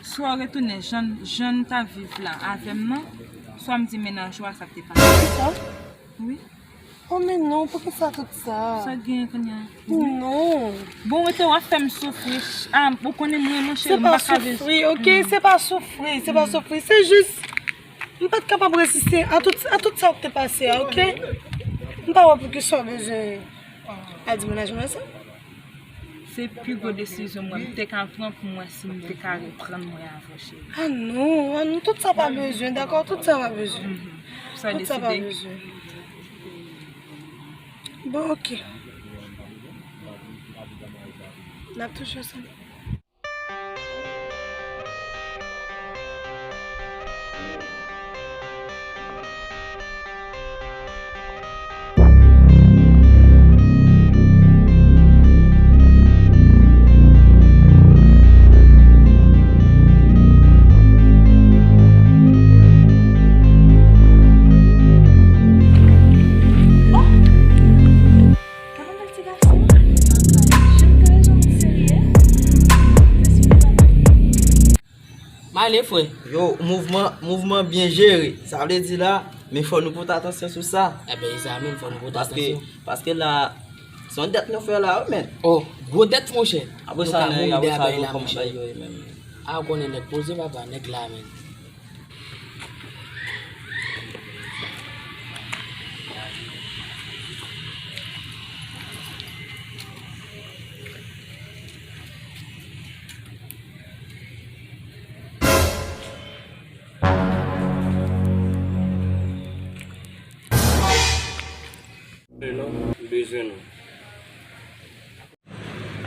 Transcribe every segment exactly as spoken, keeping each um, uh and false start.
Swa w retounen jan, jan n t ap viv la avè m nan, swa m di mennaj ou a sa k te pase. Kisa? Wi. Oh, men non, poukisa tout sa? Sa k genyen kounye a? Non. Bon, rete w ap fè m soufri. Ah, ou konnen mwen, mon cheri, m pa ka viv. Se pa soufri, ok? Se pa soufri, se pa soufri. Se jis, m pa t kapab reziste a tout, a tout sa w te pase a, ok? M pa wè poukisa w bezwen al di mennaj mwen sa. Se pi gwo desizyon mwen m te ka pran pou m wè si m te ka reprann mwen avè w, cheri. Ah non, ah non, tout sa pa bezwen, dakò? Tout sa pa bezwen. Mhm. Sa deside. Tout sa pa bezwen. Bon, ok. N ap toujou ansanm. Gade yon bèl ti gason. Chante rezon serye. Male, frè. Yo, mouvman, mouvman byen jere. Sa vle di la, men fò nou pote atansyon sou sa. Enben, e sa menm, fò nou pote atansyon. Paske, paske la, se yon dèt nou fè la, wi, men. Oh, gwo dèt, monchè. Apre sa, nèg, apre sa, nou kòmanse yo, men. A, ou konnen nèg poze, papa, nèg la, men.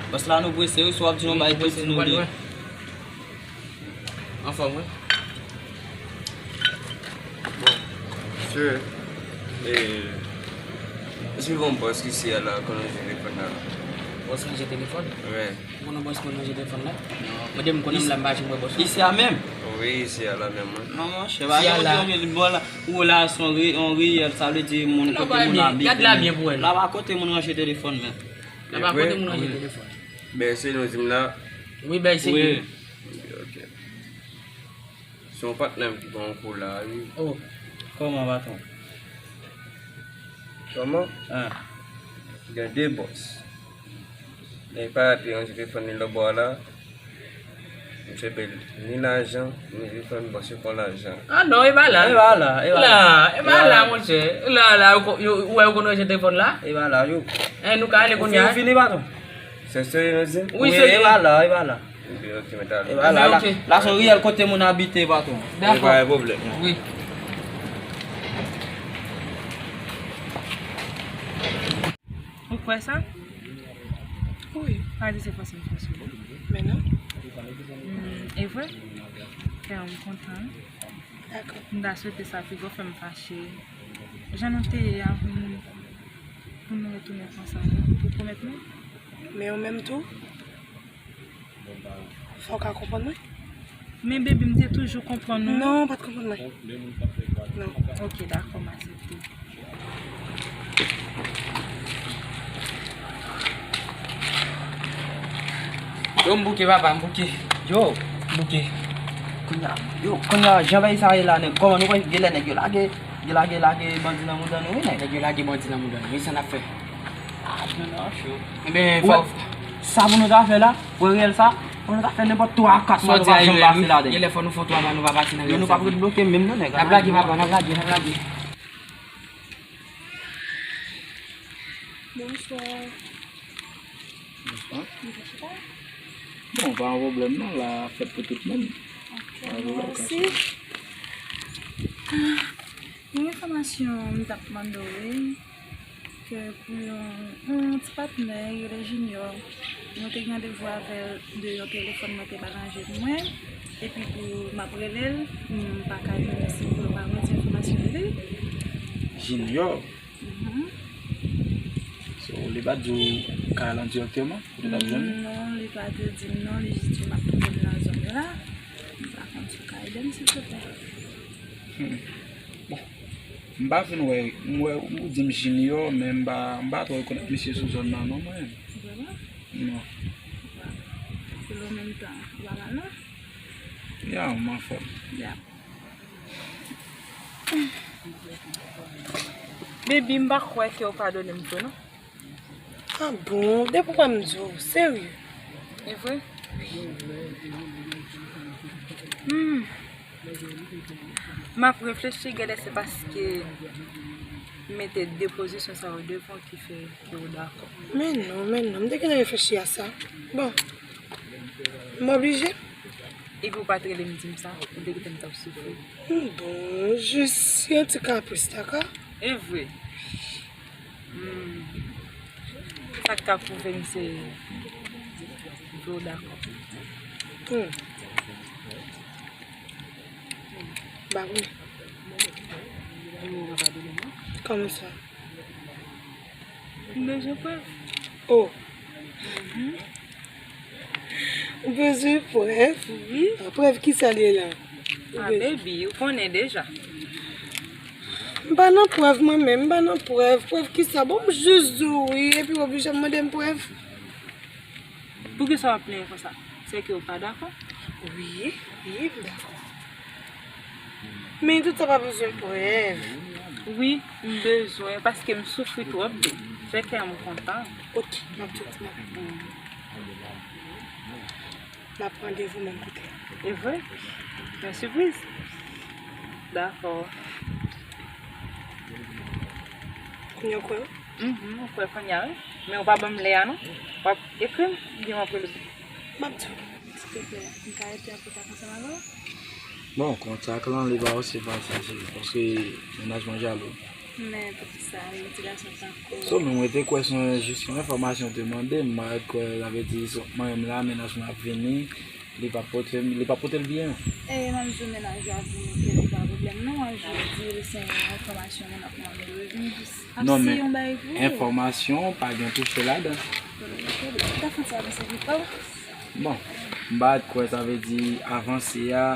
Bòs la, nou prese wi, si w ap di yon bagay, tou di nou li. Anfòm wi. Bon, sir, e, èske gon bòs isi a la konn ranje telefòn la? Bòs ranje telefòn? Wi. Ou konnen bòs konn ranje telefòn la? Non. Mande m konnen m la, m pa janm wè bòs la. Isi a menm? Wi, isi a la menm, wi. Non, monchè, pa gen moun ki ranje li bò la. Ou la, se yon re-, yon riyèl, sa vle di moun kote moun abite. Gad la byen pou wè la. La pa kote moun ranje telefòn, men. La pa kote moun ranje telefòn. Bèl se nou di m la. Wi, bèl se nou. Ok, ok. Se yon patnè m ki pran yon kou la, wi. Oh, kòman, patwon? Kòman? Ah. Gen de bòs. Nèg pa ap ranje telefòn li lòtbò a la. Misye peye ni lajan, ni telefòn, bòs yo pran lajan. Ah non, e pa la. E pa la, e pa la. La, e pa la, monchè. La, la, ou ko-, yo, ou wè yo konn ranje telefòn la? E pa la, yo. Eh, nou ka ale kounye a? Ou fini, patwon? Se serye nou di? Wi, serye. E pa la, e pa la. Ok, ok, mèt ale. E pa la, la, la se yon riyèl kote moun abite, patwon. Dakò. E pa gen pwoblèm. Wi. Ou kwè sa? Wi. Pa di se fòse m fòse w. Men non. Hmm, e vre? Kè m kontan. Dakò. M ta swete sa pi bon, fè m fache. Jan nou te ye a, pou nou, pou nou retounen konsa. Ou pwomèt mwen? Men ou menm tou? Fò w ka konprann mwen. Men baby, m te toujou konprann ou. Non, ou pa t konprann mwen. Non. Ok, dakò, m aksepte. Yo, m bouke, papa, m bouke. Yo, m bouke. Kounye a, yo, kounye a, jan bagay sa ye la, nèg, kòman nou wè genlè nèg yo lage, yo lage, lage bandi nan mouda nou, wi, nèg. Nèg yo lage bandi nan mouda nou, wi, sa n ap fè? Ah, non, non, cho. Enben, fò. Sa pou nou ta fè la, pou riyèl sa, pou nou ta fè nenpòt twa a kat mwa, nou pa janm pase ladan. Genlè fò nou fè twa mwa, nou pa pase nan riyèl sa. Yo, nou p ap ret bloke menm non, nèg. N ap lage, papa, n ap lage, n ap lage. Bonswa. Bonswa. Bonswa. Bon, pa gen pwoblèm non, la fèt pou tout moun. Ok, mèsi. Yon enfòmasyon m t ap mande w, wi. Ke pou yon, yon ti patnè, yo rele Junior. Mwen te gen randevou avè l deyò, telefòn mwen te pa ranje pou mwen. Epi pou m ap rele l, m pa ka jwenn li, silvouplè, ou pa mwen ti enfòmasyon li. Junior? Mhm. So, li pa di w kay la dirèkteman, pou li pa jwenn? Non, li pa te di m non, li jis di m ap kite m nan zòn nan la. M pa konn si w ka ede m, silvouplè. Hmm. Bon. M pa fin wè, m wè, ou di m Junior, men m pa, m pa twò rekonèt misye sou zòn nan non, mwen. Vrèman? Non. Selon menm tan, ou pa mal non? Ya, m anfòm. Ya. Baby, m pa kwè ke w padone m vre, non. Ah bon? Depi w pa m di w, serye? E vre? Hmm. M ap reflechi, genlè se paske m mete de pozisyon sa yo devan ki fè ke w dakò. Men non, men non, m te gentan reflechi a sa. Bon, m oblije. Epi w pa t rele m di m sa, ou te kite m t ap soufri. Hmm, bon, jis yon ti kapris, dakò? E vre. Hmm. Sa k ka pwouve m se vre w dakò. Hmm. Ba wi. Ou pa padone m non? Kòman sa? M bezwen prèv. Oh. Mhm. Ou bezwen prèv? Wi. Prèv kisa li ye la? Ah, baby, ou konnen deja. M pa nan prèv mwen menm, m pa nan prèv. Prèv kisa? Bon, m jis di w wi, epi w oblije ap mande m prèv. Poukisa w ap plenyen konsa? Se ke w pa dakò? Wi, wi, m dakò. Men tout sa pa bezwen prèv. Wi, m bezwen, paske m soufri twòp, baby. Fè kè m kontan. Ok, m ap di w. M ap randevou menm kote. E vre? Yon sipriz? Dakò. Kounye a w kwè? Mhm, m kwè kounye a, wi. Men w pa ban m lè a, non. W ap ekri m, oubyen w ap rele m? M ap di w. Silvouplè, m ka rete an kontak ansanm avè w? Bon, kontak lan, li pa osi fasil, paske mennaj mwen jalou. Men poukisa yon ti gason tankou... So, men mwen te kwè se yon, jis yon enfòmasyon w te mande m, m pa t kwè, sa vle di, se mwen menm la, mennaj mwen ap vini, li p ap pote, li p ap pote l byen. E, m ap di w mennaj ou ap vini, ke li pa pwoblèm non, m ap jis di l se yon enfòmasyon moun ap mande w, vin jis ap siyen yon bagay pou ou. Non, men enfòmasyon pa gen touche ladan. Ou ta fè sa avanse pito? Bon, m pa t kwè, sa vle di avanse a,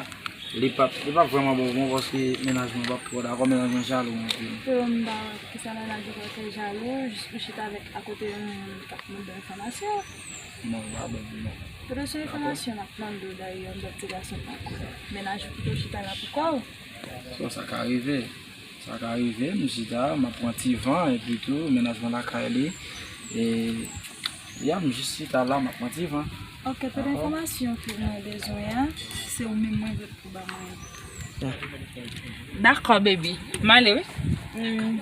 li p ap, li p ap vrèman bon pou mwen paske mennaj mwen p ap twò dakò, mennaj mwen jalou anpil. Yo, m pa wè poukisa mennaj ou pral fè jalou, jis pou chita avèk, akote yon moun k ap mande w enfòmasyon. Non, li pa bon pou mwen. Dakò. Poutèt se enfòmasyon m ap mande w dayè, yon lòt ti gason tankou w. Mennaj ou kite w chita la pou kò w. So, sa ka rive. Sa ka rive, m chita, m ap pran ti van, epi tou, mennaj mwen lakay li. E, ya, m jis chita la, m ap pran ti van. Ok, tout enfòmasyon ke mwen bezwen an, se ou menm mwen vle pou ba mwen. Dakò, baby. M ale, wi. Mm.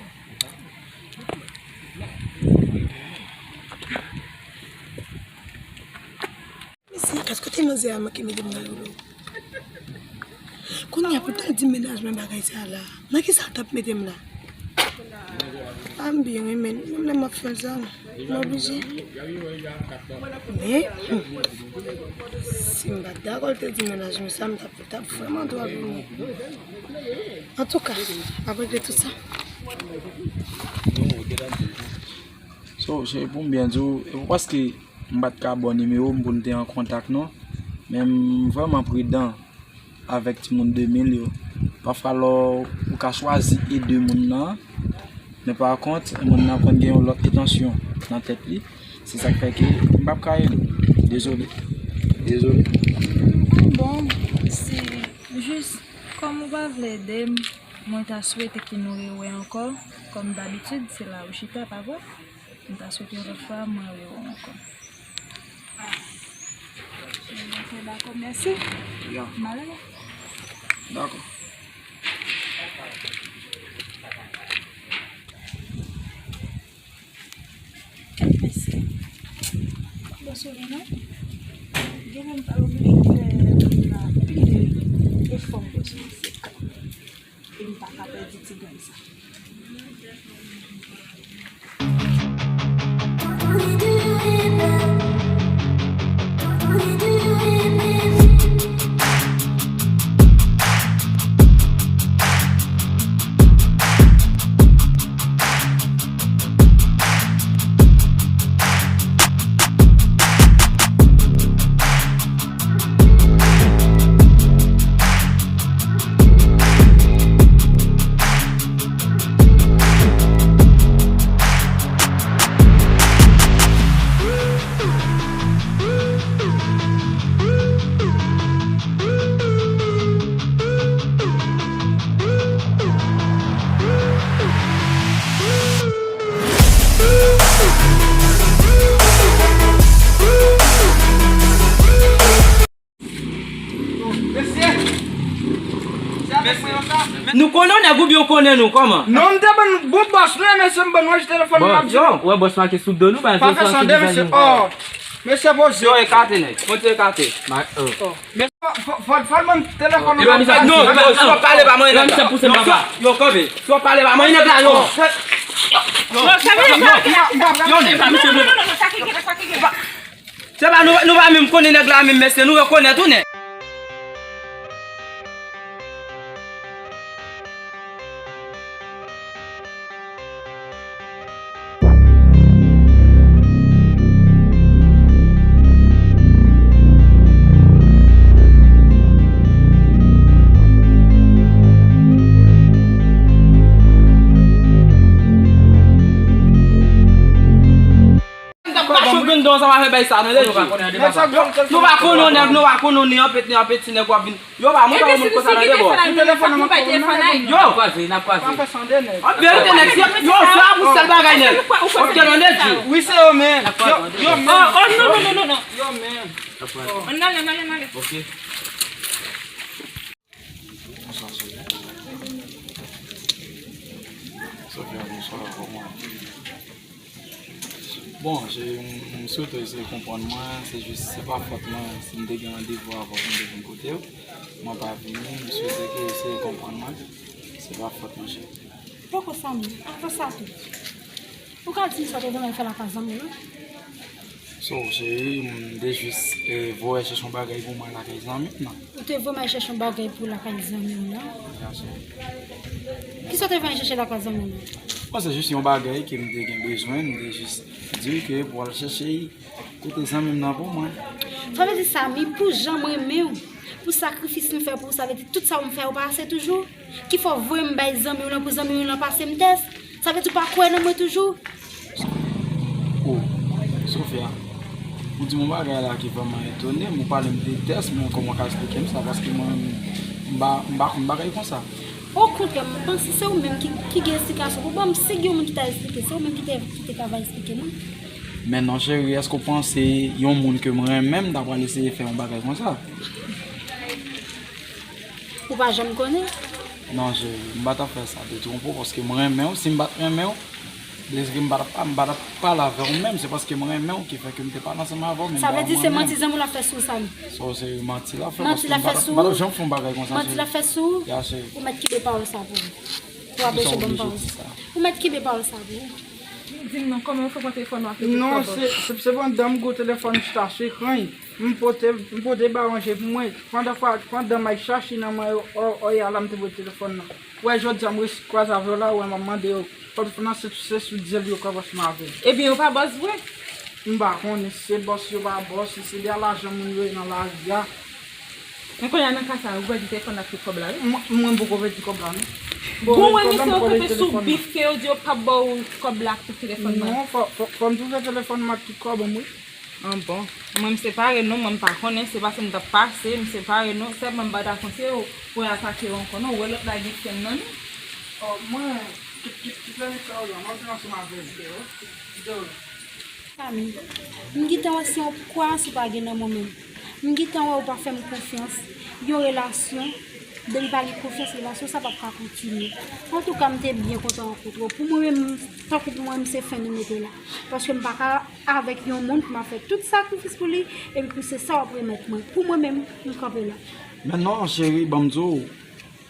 Mesye, èske w te manzè a manke mete m nan lolo? Kounye a pou l ta di mennaj mwen bagay sa la, nan kisa l t ap mete m la? A m byen wi, men menm lè m ap fè l sa, m oblije. Men, hmm, si m pa t dakò l te di mennaj mwen sa, m t ap, t ap vrèman dwòl pou mwen. Antouka, m ap regle tout sa. So, cheri, pou m byen di w, e pou paske m pa t ka ba w nimewo m pou n te an kontak non. Men m vrèman pridan avèk timoun de mil yo. Pafwa lè w ka chwazi ede moun nan, men pa kont, moun nan konn gen yon lòt entansyon nan tèt li. Se sa k fè ke m p ap ka ede w. Dezole. Dezole. Bon, si jis kòm ou pa vle ede m, mwen ta swete ke nou rewè ankò, kòm dabitid, se la ou chita, pa vre? M ta swete yon lòt fwa mwen wè w ankò. Ok, dakò, mèsi. Ya. M ale la. Dakò. Mèsi. Bon, Solina, gen lè m ta oblije fè anpil efò pou sou misye. E m pa ka pèdi ti grenn sa. Nou konnen w nèg oubyen w konnen nou, kòman? Non, m te ban bon bòs nou, mesye, m ban nou telefòn nan, yo, wè bòs make sou do nou, ba, pa fè sande, mesye. Oh, mesye, poze. Yo, ekate, nèg. Kontinye ekate. Mesye, fò, fò, fò, fò l ban m telefòn nan. Non, non, si w ap pale pa mwen, nèg la. Yo, kanpe. Si w ap pale pa mwen, nèg la, yo. Yo, nèg la, misye, non. Se pa nou, nou pa menm konnen nèg la menm, mesye, nou rekonèt ou nèt. M t ap kache w grenn dan sa pa fè bay sa, tande. Nou pa konnen yon nèg, nou pa konnen yon ni anpet, ni anpet, ti nèg w ap vin. Yo, pa mwen, pa mwen konsa, tande, bò. Yo, n ap kwaze, n ap kwaze. An verite, nèg, se, yo, se a pou sèl bagay, nèg. Ok, tande, di. Wi, se yo menm. Yo, yo menm. Oh, oh, non, non, non, non, non. Yo menm. N ale, n ale, n ale. Ok. Bonswa, Sofia. Sofia, bonswa, kòman? Bon, je, m swete w eseye konprann mwen, se jis, se pa fòt mwen, si m te gen randevou avè w, m te vin kote w, mwen pa vini, m swete ke w eseye konprann mwen, se pa fòt mwen, cheri. Poko, Samy, avan sa tou, ou ka di m sa w te vin fè lakay zanmi w lan? So, cheri, m te jis, eh, voye chèche yon bagay pou mwen lakay zanmi m nan. Ou te voye m al chèche yon bagay pou lakay zanmi w lan? Ya, cheri. Kisa w te voye al chèche lakay zanmi w lan? Bon, se jis yon bagay ke m te gen bezwen, m te jis di w ke pou al chèche kote zanmi m nan pou mwen. Sa vle di, Samy, pou jan m renmen w, pou sakrifis m fè pou ou, sa vle di tout sa w m fè yo pa ase toujou? Ki fè w voye m bay zanmi w lan pou zanmi w lan pase m tès? Sa vle di w pa kwè nan mwen toujou? Oh, Sofia, ou di m yon bagay la ki vrèman etone m, ou pale m de tès, men kòman w ka eksplike m sa, paske mwen, m pa, m pa konn bagay konsa. Okontrè, m panse se ou menm ki, ki gen esplikasyon pou ban m. Si gen yon moun ki ta eksplike, se ou menm ki te, ki te ka va eksplike mwen. Men non, cheri, èske w panse yon moun ke m renmen, m ta pral eseye fè yon bagay konsa? Ou pa janm konnen? Non, cheri, m pa t ap fè sa, detwonpe w, paske m renmen w. Si m pa t renmen w, deske m pa t ap, m pa t ap pale avè w menm. Se paske m renmen w ki fè ke m te pale ansanm avè w, men m pa renmen w menm. Sa vle di se manti zanmi w la fè sou ou, Samy? So, se manti la fè, paske m pa t ap, m pa t ap janm fè yon bagay konsa, cheri. Manti la fè sou ou? Ya, cheri. Ou mèt kenbe pawòl sa pou ou. Ou pa bezwen ban m pawòl sa. Ou mèt kenbe pawòl sa pou ou. Di m non, kòman w fè pran telefòn nan ak tout kòb? Non, se, se, se pandan m gwo telefòn chita se kran. M pote, m pote ba ranje pou mwen. Pandan fwa, pandan m al chache nan mwen, o, o, oya la m te pote telefòn nan. Ou wè jodi a m resi kwaze avè w la, ou wè m ap mande yo. Telefòn nan se, se sou dyèl yo kòmanse m avè l. Ebyen, yo pa bòs vre? M pa konnen si se bòs yo pa bòs, si se de lajan moun yo ye nan lari a. Men kounye a nan ka sa, ou pèdi telefòn nan ak tout kòb la, wi. Mwen, mwen poko pèdi kòb la, non. Bon, wè misye yo kanpe sou bif ke yo di yo p ap ba w kòb la ak tout telefòn nan. Non, fò, fò, fò m touche telefòn m ak tout kòb m, wi. Ah bon. Mwen, m separe nou, mwen, m pa konnen, se pase m t ap pase, m separe nou, sèlman m pa ta konseye w pou w atake yo ankò, non, ou wè lòt la gen kè l nan nou. Oh, mwen, kit, kit, kit lè nèg sa yo la, m ap vin ansanm avè l. Kite yo. Kite yo. Samy, m gentan wè se yon kwayans ou pa gen nan mwen menm. M gentan wè ou pa fè m konfyans. Yon relasyon, depi pa gen konfyans, relasyon sa p ap ka kontinye. Antouka, m te byen kontan rankontre w. Pou mwen menm, tankou pou mwen, se fen nou mete la. Paske m pa ka avèk yon moun pou m ap fè tout sakrifis pou li, epi pou se sa w ap remèt mwen. Pou mwen menm, m kanpe la. Men non, cheri, ban m di w,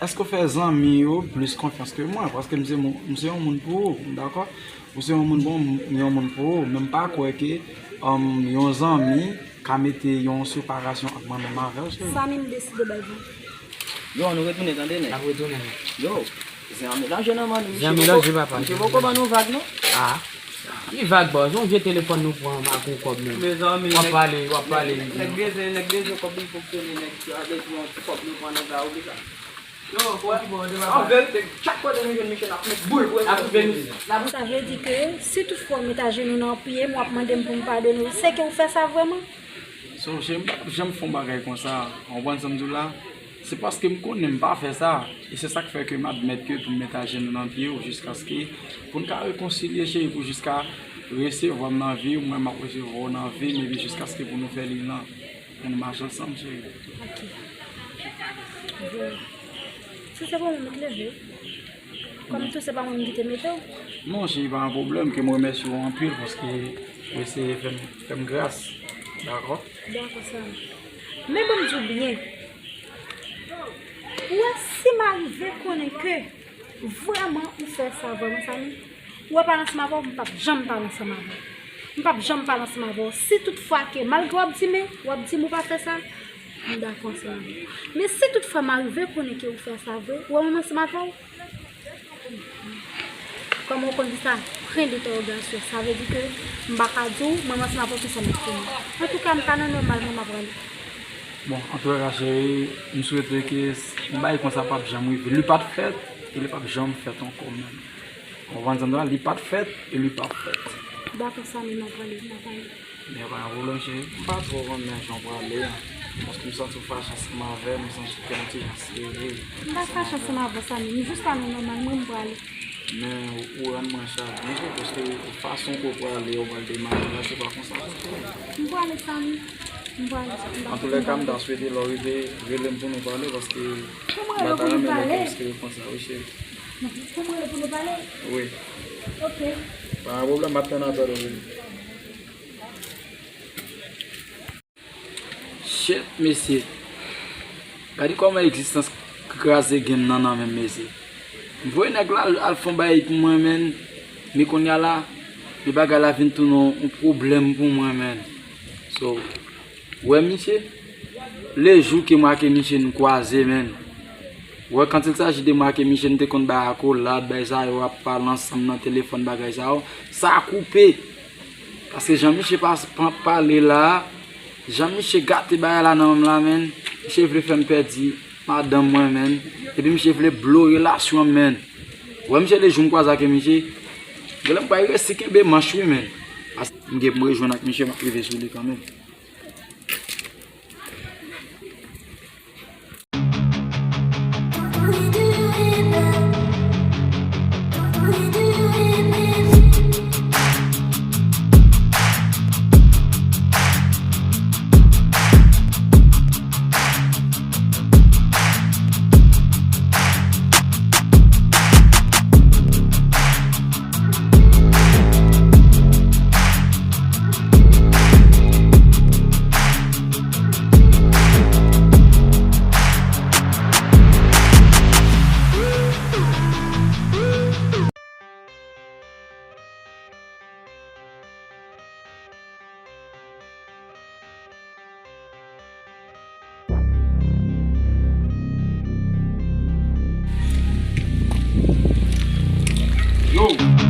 èske w fè zanmi yo plis konfyans ke mwen? Paske m se moun, m se yon moun pou ou, dakò? Ou se yon moun pou m, m yon moun pou ou, men m pa kwè ke, um, yon zanmi ka mete yon separasyon ant mwen menm avè w, cheri. Samy, m deside bay vag. Yo, ann retounen, tande, nèg. N ap retounen, nèg. Yo, zanmi lanje nan men nou, misye poko, misye poko ban nou vag, non. Ah. Ki vag, bòs? Se yon vye telefòn nou pran, m ak yon kòb menm. Mezanmi, w ap pale, w ap pale. Nèg bezwen, nèg bezwen kòb li fonksyone, nèg sa vle di yon ti kòb nou pran nan la, oubli sa. Yo, bò, an verite, chak kote nou jwenn misye, n ap met boul pou l. Sa vle di ke si toutfwa w met ajenou nan pye m, w ap mande m pou m padone w, se ke w fè sa vrèman? So, cheri, m p ap janm fè yon bagay konsa. Ou konprann sa m di w la? Se paske m konnen m pa fè sa. E se sa k fè ke m admèt ke pou m met ajenou nan pye w jiskaske pou n ka rekonsilye, cheri, pou jiska resevwa m nan vi w, mwen m ap resevwa w nan vi m, epi jiskaske pou nou fè li lan, pou nou mache ansanm, cheri. Ok. Bon. Si se pa mwen, m t leve. Kòm tou se pa mwen ki te mete w. Non, cheri, pa yon pwoblèm, ke m remèsye w anpil paske w eseye fè m, fè m gras. Dakò? Dakò, Samy. Men ban m di w byen. Ou wè, si m arive konnen ke vrèman ou fè sa vrèman, Samy, ou wè, pale ansanm avè w, m p ap janm pale ansanm avè w. M p ap janm pale ansanm avè w. Si toutfwa ke, malgre w ap di men, w ap di m ou pa fè sa, m dakò ansanm avè w. Men si toutfwa m arive konnen ke ou fè sa vre, ou wè mwen ansanm avè w. Kòman w konn di sa? Pwen dentèwogasyon. Sa vle di ke m pa ka di w, mwen ansanm avè w, kisa m ap fè. Antouka, m pa nan nòmal, mwen m ap rale. Bon, antouka, cheri, m swete ke yon bagay konsa p ap janm rive. Li pa t fèt, e li p ap janm fèt ankò menm. Ou konprann sa m di w la? Li pa t fèt, e li p ap fèt. Dakò, Samy, m ap rale, m ap rale. Men pa gen pwoblèm, cheri. M pa twò konn nan jan w prale a. Paske m santi w fache ansanm avè m, m santi kè m ti jan sere. M pa fache ansanm avè w, Samy. M jis pa nan nòmal mwen, m prale. Men ou, ou rann mwen chagren, wi, paske fason ke w prale, ou pral demare la, se pa konsa, cheri. M prale, Samy. M prale. Antoulèka, m ta swete lè w rive, rele m pou nou pale, paske m pa ta renmen lè w rive konsa, wi, cheri. Pou m rele pou nou pale? Wi. Ok. Pa gen pwoblèm, m ap tann apèl ou, wi. Shit, mesye. Gade kòman egzistans kraze game nan, nan menm, mesye. M voye nèg la al, al fè yon bagay pou mwen, menn. Men kounye a la, men bagay la vin tounen yon pwoblèm pou mwen, menn. So, wè misye, le jou ke m ak misye n kwaze, menn. Wè, quand il s'agit de m ak misye, n te konn bay akolad, bay sa yo, ap pale ansanm nan telefòn, bagay sa yo. Sa koupe. Paske jan misye pa, pa, pale la, jan misye gate bagay la nan men m la, menn, misye vle fè m pèdi madanm mwen, menn. Epi misye vle blo relasyon m, menn. Wè, misye, le jou m kwaze ak misye, genlè m pral resi kenbe manch, wi, menn. As-, m gen pou m rejwenn ak misye, m ap rive sou li kanmenm. Yo!